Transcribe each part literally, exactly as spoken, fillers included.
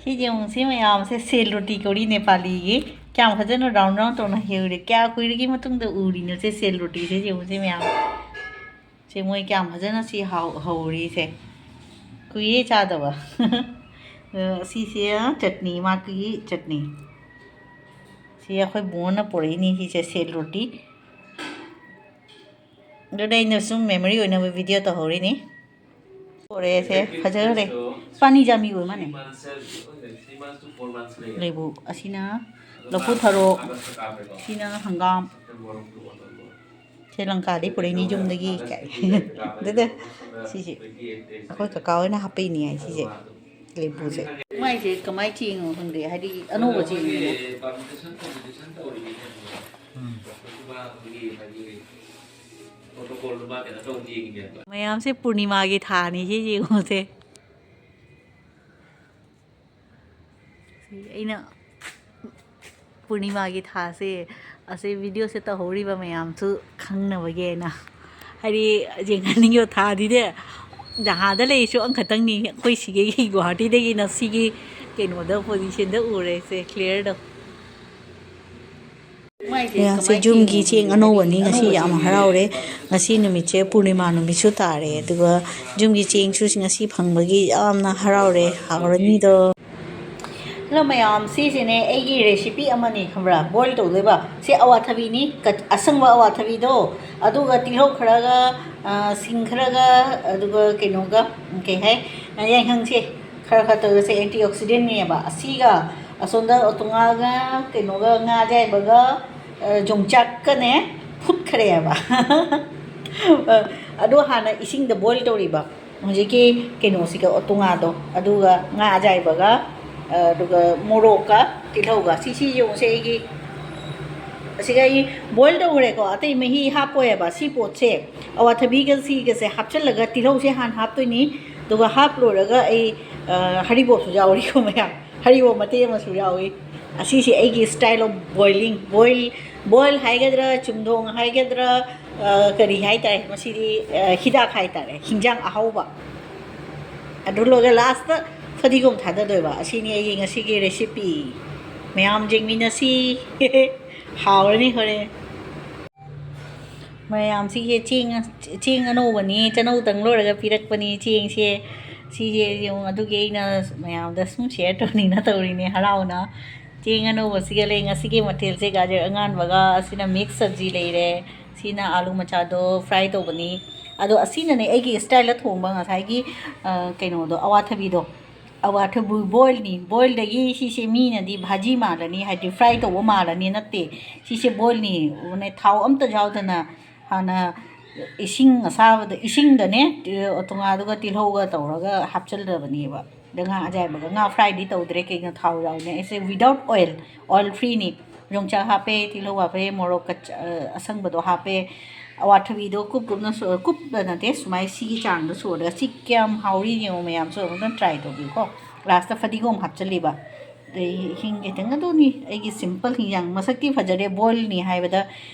ꯁꯤ ꯌꯦꯡꯉꯨꯁꯤ ꯃꯌꯥꯝꯁꯦ, ꯁꯦꯜ ꯔꯣꯇꯤ ꯀꯧꯔꯤ ꯅꯦꯄꯥꯂꯤꯒꯤ꯫ ꯀꯌꯥꯝ ꯐꯖꯅ round round ꯇꯧꯅ ꯍꯦꯛꯎꯔꯦ꯫ ꯀꯌꯥ ꯀꯨꯏꯔꯒꯤ ꯃꯇꯨꯡꯗ ꯎꯔꯤꯅꯣ ꯁꯦ, ꯁꯦꯜ ꯔꯣꯇꯤꯁꯦ ꯌꯦꯡꯉꯨꯁꯤ ꯃꯌꯥꯝ꯫ ꯁꯦ ꯃꯣꯏ ꯀꯌꯥꯝ ꯐꯖꯅ ꯁꯤ ꯍꯧ-, ꯍꯧꯔꯤꯁꯦ꯫ ꯀꯨꯏꯔꯦ ꯆꯥꯗꯕ꯫ ꯑ, ꯁꯤꯁꯦ ꯆꯠꯅꯤ, ꯃꯥꯒꯤ ꯆꯠꯅꯤ꯫ ꯁꯤ ꯑꯩꯈꯣꯏ ꯕꯨꯡꯉꯣꯅ ꯄꯨꯔꯛꯏꯅꯤ ꯁꯤꯁꯦ, ꯁꯦꯜ ꯔꯣꯇꯤ꯫ ꯑꯗꯨꯗ ꯑꯩꯅ ꯁꯨꯝ memory ꯑꯣꯏꯅꯕ video ꯇꯧꯍꯧꯔꯤꯅꯤ꯫ ꯄꯨꯔꯛꯑꯦꯁꯦ, ꯐꯖꯈ꯭ꯔꯦ꯫ ꯄꯥꯅꯤ ꯖꯥꯃꯤ ꯑꯣꯏ ꯃꯥꯅꯦ꯫ ꯂꯩꯕꯨ ꯑꯁꯤꯅ ꯂꯐꯨ ꯊꯔꯣ, ꯁꯤꯅ ꯍꯪꯒꯥꯝ꯫ ꯁꯦ ꯂꯪꯀꯥꯗꯩ ꯄꯨꯔꯛꯏꯅꯤ ꯌꯨꯝꯗꯒꯤ ꯀꯥꯏ꯫ ꯑꯗꯨꯗ ꯁꯤꯁꯦ ꯑꯩꯈꯣꯏ ꯀꯀꯥ ꯍꯣꯏꯅ ꯍꯥꯞꯄꯛꯏꯅꯤ ꯍꯥꯏ ꯁꯤꯁꯦ꯫ ꯂꯦꯕꯨꯁꯦ꯫ ꯃꯥꯏꯁꯦ ꯀꯃꯥꯏ ꯆꯦꯡꯅꯣ ꯈꯪꯗꯦ, ꯍꯥꯏꯗꯤ ꯑꯅꯧꯕ ꯆꯦꯡꯅꯤꯅ꯫ ꯃꯌꯥꯝꯁꯦ ꯄꯨꯔꯅꯤꯃꯥꯒꯤ ꯊꯥꯅꯤ ꯁꯤ ꯌꯦꯡꯉꯨꯁꯦ꯫ ꯁꯤ ꯑꯩꯅ ꯄꯨꯔꯅꯤꯃꯥꯒꯤ ꯊꯥꯁꯦ, ꯑꯁꯤ videoꯁꯦ ꯇꯧꯍꯧꯔꯤꯕ ꯃꯌꯥꯝꯁꯨ ꯈꯪꯅꯕꯒꯤ ꯍꯥꯏꯅ꯫ ꯍꯥꯏꯗꯤ ꯌꯦꯡꯍꯟꯅꯤꯡꯉꯤꯕ ꯊꯥꯗꯤꯅꯦ, ꯖꯍꯥꯗ ꯂꯩꯔꯤꯁꯨ ꯑꯃꯈꯛꯇꯪꯅꯤ꯫ ꯑꯩꯈꯣꯏ ꯁꯤꯒꯤ ꯒꯨꯍꯥꯇꯤꯗꯒꯤꯅ ꯁꯤꯒꯤ ꯀꯩꯅꯣꯗ positionꯗ ꯎꯔꯦ ꯁꯦ, clearꯗ꯫ ꯃꯌꯥꯝꯁꯦ ꯌꯨꯝꯒꯤ ꯆꯦꯡ ꯑꯅꯧꯕꯅꯤ, ꯉꯁꯤ ꯌꯥꯝ ꯍꯔꯥꯎꯔꯦ꯫ ꯉꯁꯤ ꯅꯨꯃꯤꯠꯁꯦ ꯄꯨꯔꯅꯤꯃꯥ ꯅꯨꯃꯤꯠꯁꯨ ꯇꯥꯔꯦ, ꯑꯗꯨꯒ ꯌꯨꯝꯒꯤ ꯆꯦꯡꯁꯨ ꯉꯁꯤ ꯐꯪꯕꯒꯤ ꯌꯥꯝꯅ ꯍꯔꯥꯎꯔꯦ꯫ ꯍꯥꯎꯔꯅꯤꯗꯣ꯫ Hello ꯃꯌꯥꯝ, ꯁꯤꯁꯤꯅꯦ ꯑꯩꯒꯤ recipe ꯑꯃꯅꯤ, ꯈꯪꯕ꯭ꯔꯥ? Boil ꯇꯧꯗꯣꯏꯕ꯫ ꯁꯤ ꯑꯋꯥꯊꯕꯤꯅꯤ, ꯀꯠ-, ꯑꯁꯪꯕ ꯑꯋꯥꯊꯕꯤꯗꯣ, ꯑꯗꯨꯒ ꯇꯤꯜꯍꯧ ꯈꯔꯒ, ꯑ, ꯁꯤꯡ ꯈꯔꯒ, ꯑꯗꯨꯒ ꯀꯩꯅꯣꯒ, ꯀꯩ ꯍꯥꯏ, ꯌꯥꯏꯉꯪꯁꯦ ꯈꯔ ꯈꯔ ꯇꯧꯔꯒ, ꯁꯦ antioxidantꯅꯦꯕ꯫ ꯑꯁꯤꯒ ꯑꯁꯣꯝꯗ ꯑꯣꯇꯣꯉꯥꯒ ꯀꯩꯅꯣꯒ, ꯉꯥ ꯑꯌꯥꯏꯕꯒ, ꯑ, ꯌꯣꯡꯆꯥꯛꯀꯅꯦ ꯐꯨꯠꯈ꯭ꯔꯦꯕ꯫ ꯑ, ꯑꯗꯣ ꯍꯥꯟꯅ ꯏꯁꯤꯡꯗ boil ꯇꯧꯔꯤꯕ꯫ ꯍꯧꯖꯤꯛꯀꯤ ꯀꯩꯅꯣꯁꯤꯒ, ꯑꯣꯇꯣꯉꯥꯗꯣ, ꯑꯗꯨꯒ ꯉꯥ ꯑꯌꯥꯏꯕꯒ, ꯑ, ꯑꯗꯨꯒ ꯃꯣꯔꯣꯛꯀ ꯇꯤꯜꯍꯧꯒ꯫ ꯁꯤ, ꯁꯤ ꯌꯦꯡꯉꯨꯁꯦ ꯑꯩꯒꯤ꯫ ꯑꯁꯤꯒ ꯑꯩ boil ꯇꯧꯈ꯭ꯔꯦꯀꯣ, ꯑꯇꯩ ꯃꯍꯤ ꯍꯥꯞꯄꯣꯏꯕ꯫ ꯁꯤ ꯄꯣꯠꯁꯦ, ꯑꯋꯥꯊꯕꯤꯒ ꯁꯤꯒꯁꯦ ꯍꯥꯞꯆꯤꯜꯂꯒ ꯇꯤꯜꯍꯧꯁꯦ ꯍꯥꯟꯅ ꯍꯥꯞꯇꯣꯏꯅꯤ꯫ ꯑꯗꯨꯒ ꯍꯥꯞ ꯂꯣꯏꯔꯒ ꯑꯩ, ꯑ, ꯍꯔꯤꯕꯣꯞꯁꯨ ꯌꯥꯎꯔꯤꯀꯣ ꯃꯌꯥꯝ꯫ ꯍꯔꯤꯕꯣꯞ ꯃꯇꯦꯛ ꯑꯃꯁꯨ ꯌꯥꯎꯏ꯫ ꯑꯁꯤꯁꯦ ꯑꯩꯒꯤ style of boiling꯫ Boil, boil ꯍꯥꯏꯒꯗ꯭ꯔꯥ, ꯆꯨꯝꯊꯣꯡ ꯍꯥꯏꯒꯗ꯭ꯔꯥ, ꯑ, ꯀꯔꯤ ꯍꯥꯏꯇꯥꯔꯦ, ꯃꯁꯤꯗꯤ, ꯑ, ꯍꯤꯗꯥꯛ ꯍꯥꯏꯇꯥꯔꯦ, ꯍꯤꯟꯖꯥꯡ ꯑꯍꯥꯎꯕ꯫ ꯑꯗꯨ ꯂꯣꯏꯔꯒ lastꯇ ꯐꯗꯤꯒꯣꯝ ꯊꯥꯗꯗꯣꯏꯕ꯫ ꯑꯁꯤꯅꯤ ꯑꯩꯒꯤ ꯉꯁꯤꯒꯤ recipe꯫ ꯃꯌꯥꯝ ꯌꯦꯡꯃꯤꯟꯅꯁꯤ꯫ ꯍꯥꯎꯔꯅꯤ ꯍꯣꯔꯦꯟ꯫ ꯃꯌꯥꯝꯁꯤꯒꯤ ꯆꯦꯡ, ꯆꯦꯡ ꯑꯅꯧꯕꯅꯤ, ꯆꯅꯧ ꯇꯪ ꯂꯣꯏꯔꯒ ꯄꯤꯔꯛꯄꯅꯤ ꯆꯦꯡꯁꯦ꯫ ꯁꯤꯁꯦ ꯌꯦꯡꯉꯨ, ꯑꯗꯨꯒꯤ ꯑꯩꯅ ꯃꯌꯥꯝꯗ ꯁꯨꯝ share ꯇꯧꯅꯤꯡꯅ ꯇꯧꯔꯤꯅꯦ, ꯍꯔꯥꯎꯅ꯫ ꯆꯦꯡ ꯑꯅꯧꯕꯁꯤꯒ ꯂꯩ꯫ ꯉꯁꯤꯒꯤ ꯃꯊꯦꯜꯁꯦ ꯒꯥꯖꯔ ꯑꯉꯥꯟꯕꯒ, ꯑꯁꯤꯅ mix ꯁꯕꯖꯤ ꯂꯩꯔꯦ, ꯁꯤꯅ ꯑꯥꯂꯨ ꯃꯆꯥꯗꯣ fry ꯇꯧꯕꯅꯤ꯫ ꯑꯗꯣ ꯑꯁꯤꯅꯅꯦ ꯑꯩꯒꯤ style ꯊꯣꯡꯕ ꯉꯁꯥꯏꯒꯤ, ꯑ, ꯀꯩꯅꯣꯗꯣ, ꯑꯋꯥꯊꯕꯤꯗꯣ꯫ ꯑꯋꯥꯊꯕꯤ boilꯅꯤ꯫ Boilꯗꯒꯤ ꯁꯤꯁꯦ ꯃꯤꯅꯗꯤ ꯚꯥꯖꯤ ꯃꯥꯜꯂꯅꯤ, ꯍꯥꯏꯗꯤ fry ꯇꯧꯕ ꯃꯥꯜꯂꯅꯤ, ꯅꯠꯇꯦ꯫ ꯁꯤꯁꯦ boilꯅꯤ꯫ ꯎꯅꯦ, ꯊꯥꯎ ꯑꯝꯇ ꯌꯥꯎꯗꯅ ꯍꯥꯟꯅ ꯏꯁꯤꯡ ꯑꯁꯥꯕꯗ, ꯏꯁꯤꯡꯗꯅꯦ, ꯇꯨꯉꯥꯗꯨꯒ ꯇꯤꯜꯍꯧꯒ ꯇꯧꯔꯒ ꯍꯥꯞꯆꯤꯜꯂꯕꯅꯦꯕ꯫ ꯑꯗ ꯉꯥ ꯑꯌꯥꯏꯕꯒ, ꯉꯥ fryꯗꯤ ꯇꯧꯗ꯭ꯔꯦ, ꯀꯩꯅꯣ, ꯊꯥꯎ ꯌꯥꯎꯕꯅꯦ꯫ ꯑꯩꯁꯦ without oil, oil freeꯅꯤ꯫ ꯌꯣꯡꯆꯥꯛ ꯍꯥꯞꯄꯦ, ꯇꯤꯜꯍꯧ ꯍꯥꯞꯄꯦ, ꯃꯣꯔꯣꯛ ꯀꯆ-, ꯑ, ꯑꯁꯪꯕꯗꯣ ꯍꯥꯞꯄꯦ꯫ ꯑꯋꯥꯊꯕꯤꯗꯣ ꯀꯨꯞ ꯀꯨꯞꯅ ꯁꯣ-, ꯀꯨꯞꯅ ꯅꯠꯇꯦ, ꯁꯨꯃꯥꯏꯅ ꯁꯤꯒꯤ ꯆꯥꯡꯗ ꯁꯣꯏꯔꯒ, ꯁꯤ ꯀꯌꯥꯝ ꯍꯥꯎꯔꯤ ꯌꯦꯡꯉꯣ ꯃꯌꯥꯝꯁꯨ ꯑꯃꯨꯛꯇꯪ try ꯇꯧꯕꯤꯌꯨꯀꯣ꯫ Lastꯇ ꯐꯗꯤꯒꯣꯝ ꯍꯥꯞꯆꯤꯜꯂꯤꯕ꯫ ꯑꯗꯩ ꯍꯤꯡ ꯈꯤꯇꯪ, ꯑꯗꯨꯅꯤ ꯑꯩꯒꯤ simple ꯍꯤꯡꯖꯥꯡ꯫ ꯃꯁꯛꯇꯤ ꯐꯖꯔꯦ, boilꯅꯤ ꯍꯥꯏꯕꯗ꯫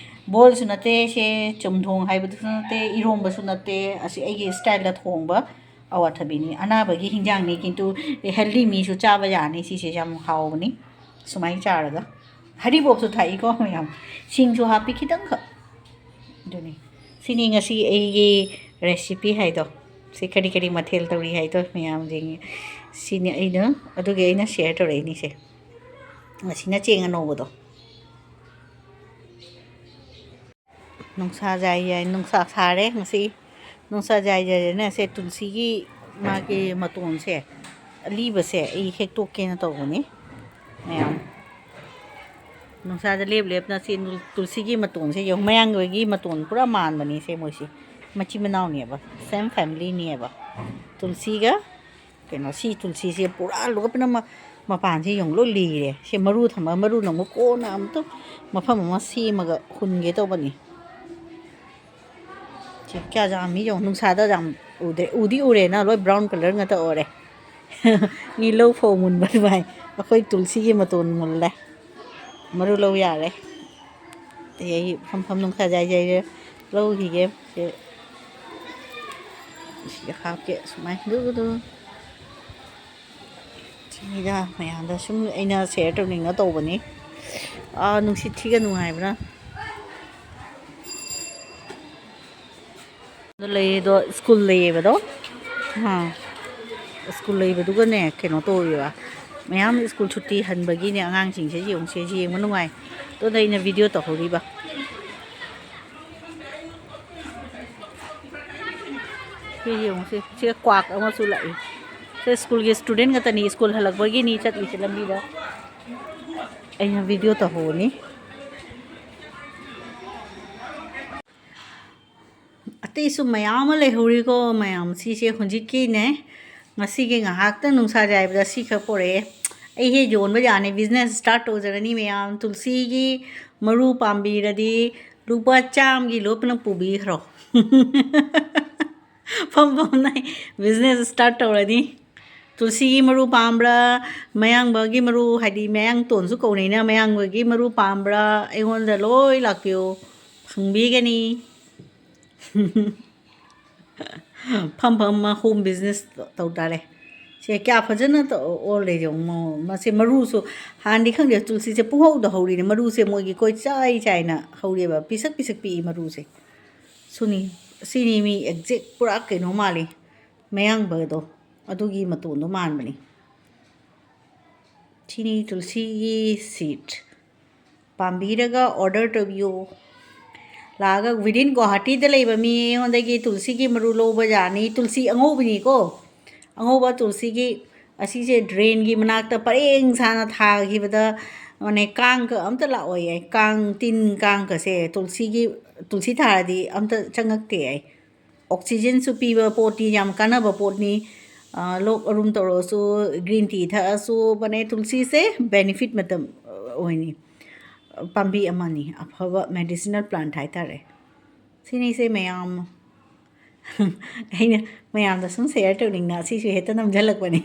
Boilꯁꯨ ꯅꯠꯇꯦ, ꯁꯦ ꯆꯨꯝꯊꯣꯡ ꯍꯥꯏꯕꯗꯨꯁꯨ ꯅꯠꯇꯦ, ꯏꯔꯣꯝꯕꯁꯨ ꯅꯠꯇꯦ꯫ ꯑꯁꯤ ꯑꯩꯒꯤ styleꯗ ꯊꯣꯡꯕ ꯑꯋꯥꯊꯕꯤꯅꯤ꯫ ꯑꯅꯥꯕꯒꯤ ꯍꯤꯟꯖꯥꯡꯅꯤ, ꯀꯤꯟꯇꯨ healthy ꯃꯤꯁꯨ ꯆꯥꯕ ꯌꯥꯅꯤ꯫ ꯁꯤꯁꯦ ꯌꯥꯝ ꯍꯥꯎꯕꯅꯤ ꯁꯨꯃꯥꯏꯅ ꯆꯥꯔꯒ꯫ ꯍꯔꯤꯕꯣꯞꯁꯨ ꯊꯥꯛꯏꯀꯣ ꯃꯌꯥꯝ꯫ ꯁꯤꯡꯁꯨ ꯍꯥꯞꯄꯤ ꯈꯤꯇꯪꯈꯛ꯫ ꯑꯗꯨꯅꯤ꯫ ꯁꯤꯅꯤ ꯉꯁꯤ ꯑꯩꯒꯤ recipe ꯍꯥꯏꯗꯣ꯫ ꯁꯤ ꯀꯔꯤ ꯀꯔꯤ ꯃꯊꯦꯜ ꯇꯧꯔꯤ ꯍꯥꯏꯗꯣ ꯃꯌꯥꯝꯁꯤꯡ꯫ ꯁꯤꯅꯤ ꯑꯩꯅ, ꯑꯗꯨꯒꯤ ꯑꯩꯅ share ꯇꯧꯔꯛꯏꯅꯤꯁꯦ꯫ ꯉꯁꯤꯅ ꯆꯦꯡ ꯑꯅꯧꯕꯗꯣ꯫ ꯅꯨꯡꯁꯥ ꯌꯥꯏ ꯌꯥꯏ, ꯅꯨꯡꯁꯥ ꯁꯥꯔꯦ ꯉꯁꯤ꯫ ꯅꯨꯡꯁꯥ ꯌꯥꯏ ꯌꯥꯏꯔꯦꯅꯦ꯫ ꯁꯦ ꯇꯨꯜꯁꯤꯒꯤ ꯃꯥꯒꯤ ꯃꯇꯣꯟꯁꯦ, ꯑꯂꯤꯕꯁꯦ ꯑꯩ ꯍꯦꯛꯇꯣꯛꯀꯦꯅ ꯇꯧꯕꯅꯤ ꯃꯌꯥꯝ꯫ ꯅꯨꯡꯁꯥꯗ ꯂꯦꯞ ꯂꯦꯞꯅ ꯁꯤ ꯅꯨ-, ꯇꯨꯜꯁꯤꯒꯤ ꯃꯇꯣꯟꯁꯦ ꯌꯦꯡꯉꯨ, ꯃꯌꯥꯡꯒꯤ ꯃꯇꯣꯟ ꯄꯨꯔꯥ ꯃꯥꯟꯕꯅꯤ꯫ ꯁꯦ ꯃꯣꯏꯁꯤ ꯃꯆꯤꯟ ꯃꯅꯥꯎꯅꯦꯕ, same familyꯅꯦꯕ꯫ ꯇꯨꯜꯁꯤꯒ ꯀꯩꯅꯣ, ꯁꯤ ꯇꯨꯜꯁꯤꯁꯦ ꯄꯨꯔꯥ ꯂꯣꯏ ꯄꯨꯝꯅꯃꯛ ꯃꯄꯥꯟꯁꯦ ꯌꯦꯡꯉꯨ, ꯂꯣꯏ ꯂꯤꯔꯦ꯫ ꯁꯤ ꯃꯔꯨ ꯊꯝꯃꯒ, ꯃꯔꯨꯅ ꯑꯃꯨꯛ ꯀꯣꯟꯅ ꯑꯃꯨꯛꯇ ꯃꯐꯝ ꯑꯃ ꯁꯦꯝꯃꯒ ꯍꯨꯟꯒꯦ ꯇꯧꯕꯅꯤ꯫ ꯁꯤ ꯀꯌꯥ ꯌꯥꯝꯃꯤ ꯌꯦꯡꯉꯨ, ꯅꯨꯡꯁꯥꯗ ꯌꯥꯝ ꯎꯗ꯭ꯔꯦ꯫ ꯎꯗꯤ ꯎꯔꯦꯅ, ꯂꯣꯏ brown colour ꯉꯥꯛꯇ ꯑꯣꯏꯔꯦ꯫ ꯃꯤ ꯂꯧ ꯐꯧ ꯃꯨꯟꯕ ꯑꯗꯨꯃꯥꯏ꯫ ꯑꯩꯈꯣꯏ ꯇꯨꯜꯁꯤꯒꯤ ꯃꯇꯣꯟ ꯃꯨꯜꯂꯦ꯫ ꯃꯔꯨ ꯂꯧ ꯌꯥꯔꯦ꯫ ꯑꯗꯩ ꯑꯩ ꯐꯝ ꯐꯝ ꯅꯨꯡꯁꯥ ꯌꯥꯏ ꯌꯥꯏꯔꯦ ꯂꯧꯈꯤꯒꯦ꯫ ꯁꯤ, ꯁꯤ ꯍꯥꯞꯀꯦ ꯁꯨꯃꯥꯏꯅ꯫ ꯗꯨ ꯗꯨ꯫ ꯁꯤꯗ ꯃꯌꯥꯝꯗ ꯁꯨꯝ ꯑꯩꯅ ꯁꯤꯌꯔ ꯇꯧꯅꯤꯡꯅ ꯇꯧꯕꯅꯤ꯫ ꯑꯥ, ꯅꯨꯡꯁꯤꯠ ꯊꯤꯒ ꯅꯨꯡꯉꯥꯏꯕ꯭ꯔꯥ? ꯑꯗꯣ ꯂꯩꯌꯦꯗꯣ, ꯁ꯭ꯀꯨꯜ ꯂꯩꯌꯦꯕꯗꯣ꯫ ꯑꯥ, ꯁ꯭ꯀꯨꯜ ꯂꯩꯕꯗꯨꯒꯅꯦ, ꯀꯩꯅꯣ ꯇꯧꯔꯤꯕ, ꯃꯌꯥꯝ ꯁ꯭ꯀꯨꯜ ꯁꯨꯇꯤ ꯍꯟꯕꯒꯤꯅꯦ, ꯑꯉꯥꯡꯁꯤꯡꯁꯦ ꯌꯦꯡꯉꯨꯁꯦ, ꯌꯦꯡꯕ ꯅꯨꯡꯉꯥꯏ꯫ ꯑꯗꯨꯅ ꯑꯩꯅ ꯚꯤꯗꯤꯑꯣ ꯇꯧꯍꯧꯔꯤꯕ꯫ ꯁꯤ ꯌꯦꯡꯉꯨꯁꯦ, ꯁꯤꯗ ꯀ꯭ꯋꯥꯛ ꯑꯃꯁꯨ ꯂꯥꯛꯏ꯫ ꯁꯦ, ꯁ꯭ꯀꯨꯜꯒꯤ ꯁ꯭ꯇꯨꯗꯦꯟ ꯉꯥꯛꯇꯅꯤ, ꯁ꯭ꯀꯨꯜ ꯍꯜꯂꯛꯄꯒꯤꯅꯤ ꯆꯠꯂꯤꯁꯦ ꯂꯝꯕꯤꯗ꯫ ꯑꯩꯅ ꯚꯤꯗꯤꯑꯣ ꯇꯧꯍꯧꯕꯅꯤ꯫ ꯑꯇꯩꯁꯨ ꯃꯌꯥꯝ ꯑꯃ ꯂꯩꯍꯧꯔꯤꯀꯣ ꯃꯌꯥꯝ꯫ ꯁꯤꯁꯦ ꯍꯧꯖꯤꯛꯀꯤꯅꯦ, ꯉꯁꯤꯒꯤ ꯉꯥꯏꯍꯥꯛꯇꯪ ꯅꯨꯡꯁꯥ ꯌꯥꯏꯕꯗ ꯁꯤꯈꯛ ꯄꯣꯔꯛꯑꯦ꯫ ꯑꯩ ꯍꯦꯛ ꯌꯣꯟꯕ ꯌꯥꯅꯤ, ꯕꯤꯖꯤꯅꯦꯁ ꯁ꯭ꯇꯥꯔꯠ ꯇꯧꯖꯔꯅꯤ ꯃꯌꯥꯝ꯫ ꯇꯨꯜꯁꯤꯒꯤ ꯃꯔꯨ ꯄꯥꯝꯕꯤꯔꯗꯤ ꯂꯨꯄꯥ ꯆꯥꯝꯃꯒꯤ ꯂꯣꯏ ꯄꯨꯟꯅ ꯄꯨꯕꯤꯈ꯭ꯔꯣ꯫ ꯐꯝ ꯐꯝꯅ ꯕꯤꯖꯤꯅꯦꯁ ꯁ꯭ꯇꯥꯔꯠ ꯇꯧꯔꯅꯤ꯫ ꯇꯨꯜꯁꯤꯒꯤ ꯃꯔꯨ ꯄꯥꯝꯕ꯭ꯔꯥ? ꯃꯌꯥꯡꯕꯒꯤ ꯃꯔꯨ, ꯍꯥꯏꯗꯤ ꯃꯌꯥꯡꯇꯣꯟꯁꯨ ꯀꯧꯅꯩꯅ, ꯃꯌꯥꯡꯕꯒꯤ ꯃꯔꯨ ꯄꯥꯝꯕ꯭ꯔꯥ? ꯑꯩꯉꯣꯟꯗ ꯂꯣꯏ ꯂꯥꯛꯄꯤꯌꯨ, ꯐꯪꯕꯤꯒꯅꯤ꯫ ꯐꯝ ꯐꯝ ꯍꯣꯝ ꯕꯤꯖꯤꯅꯦꯁ ꯇꯧ ꯇꯥꯔꯦ꯫ ꯁꯦ ꯀꯌꯥ ꯐꯖꯅ ꯇꯧ-, ꯑꯣꯜꯂꯦ ꯌꯦꯡꯉꯣ꯫ ꯃꯁꯦ ꯃꯔꯨꯁꯨ ꯍꯥꯟꯅꯗꯤ ꯈꯪꯗꯦ, ꯇꯨꯜꯁꯤꯁꯦ ꯄꯨꯡꯍꯧꯗ ꯍꯧꯔꯤꯅꯦ, ꯃꯔꯨꯁꯦ ꯃꯣꯏꯒꯤ ꯀꯣꯏꯆꯥꯏ ꯆꯥꯏꯅ ꯍꯧꯔꯦꯕ, ꯄꯤꯁꯛ ꯄꯤꯁꯛ ꯄꯤꯛꯏ ꯃꯔꯨꯁꯦ꯫ ꯁꯨꯅꯤ, ꯁꯤꯅꯤ ꯃꯤ ꯑꯦꯛꯖꯦꯛ ꯄꯨꯔꯥ ꯀꯩꯅꯣ ꯃꯥꯜꯂꯤ, ꯃꯌꯥꯡꯕꯗꯣ, ꯑꯗꯨꯒꯤ ꯃꯇꯣꯟꯗꯣ ꯃꯥꯟꯕꯅꯤ꯫ ꯁꯤꯅꯤ ꯇꯨꯜꯁꯤꯒꯤ ꯁꯤꯠ꯫ ꯄꯥꯝꯕꯤꯔꯒ ꯑꯣꯔꯗꯔ ꯇꯧꯕꯤꯌꯨ꯫ ꯂꯥꯛꯑꯒ within ꯒꯨꯋꯥꯍꯥꯇꯤꯗ ꯂꯩꯕ ꯃꯤ ꯑꯩꯉꯣꯟꯗꯒꯤ ꯇꯨꯜꯁꯤꯒꯤ ꯃꯔꯨ ꯂꯧꯕ ꯌꯥꯅꯤ꯫ ꯇꯨꯜꯁꯤ ꯑꯉꯧꯕꯅꯤꯀꯣ, ꯑꯉꯧꯕ ꯇꯨꯜꯁꯤꯒꯤ꯫ ꯑꯁꯤꯁꯦ ꯗ꯭ꯔꯦꯟꯒꯤ ꯃꯅꯥꯛꯇ ꯄꯔꯦꯡ ꯁꯥꯅ ꯊꯥꯈꯤꯕꯗ, ꯃꯥꯅꯦ, ꯀꯥꯡꯒ ꯑꯝꯇ ꯂꯥꯛꯑꯣꯏ ꯍꯥꯏ꯫ ꯀꯥꯡ, ꯇꯤꯟ ꯀꯥꯡꯒꯁꯦ ꯇꯨꯜꯁꯤꯒꯤ, ꯇꯨꯜꯁꯤ ꯊꯥꯔꯗꯤ ꯑꯝꯇ ꯆꯪꯉꯛꯇꯦ ꯍꯥꯏ꯫ ꯑꯣꯛꯁꯤꯖꯦꯟꯁꯨ ꯄꯤꯕ ꯄꯣꯠꯇꯤ ꯌꯥꯝ ꯀꯥꯟꯅꯕ ꯄꯣꯠꯅꯤ꯫ ꯑ, ꯂꯣꯛ ꯑꯔꯨꯝ ꯇꯧꯔꯁꯨ, ꯒ꯭ꯔꯤꯟ ꯇꯤ ꯊꯛꯑꯁꯨ, ꯃꯥꯅꯦ, ꯇꯨꯜꯁꯤꯁꯦ ꯕꯦꯅꯤꯐꯤꯠ ꯃꯇꯝ, ꯑ, ꯑꯣꯏꯅꯤ꯫ ꯄꯥꯝꯕꯤ ꯑꯃꯅꯤ, ꯑꯐꯕ ꯃꯦꯗꯤꯁꯤꯅꯦꯜ ꯄ꯭ꯂꯥꯟꯠ ꯍꯥꯏꯇꯥꯔꯦ꯫ ꯁꯤꯅꯤꯁꯦ ꯃꯌꯥꯝ꯫ ꯑꯩꯅ ꯃꯌꯥꯝꯗ ꯁꯨꯝ ꯁꯤꯌꯔ ꯇꯧꯅꯤꯡꯅ ꯁꯤꯁꯨ ꯍꯦꯛꯇ ꯅꯝꯁꯤꯜꯂꯛꯄꯅꯤ꯫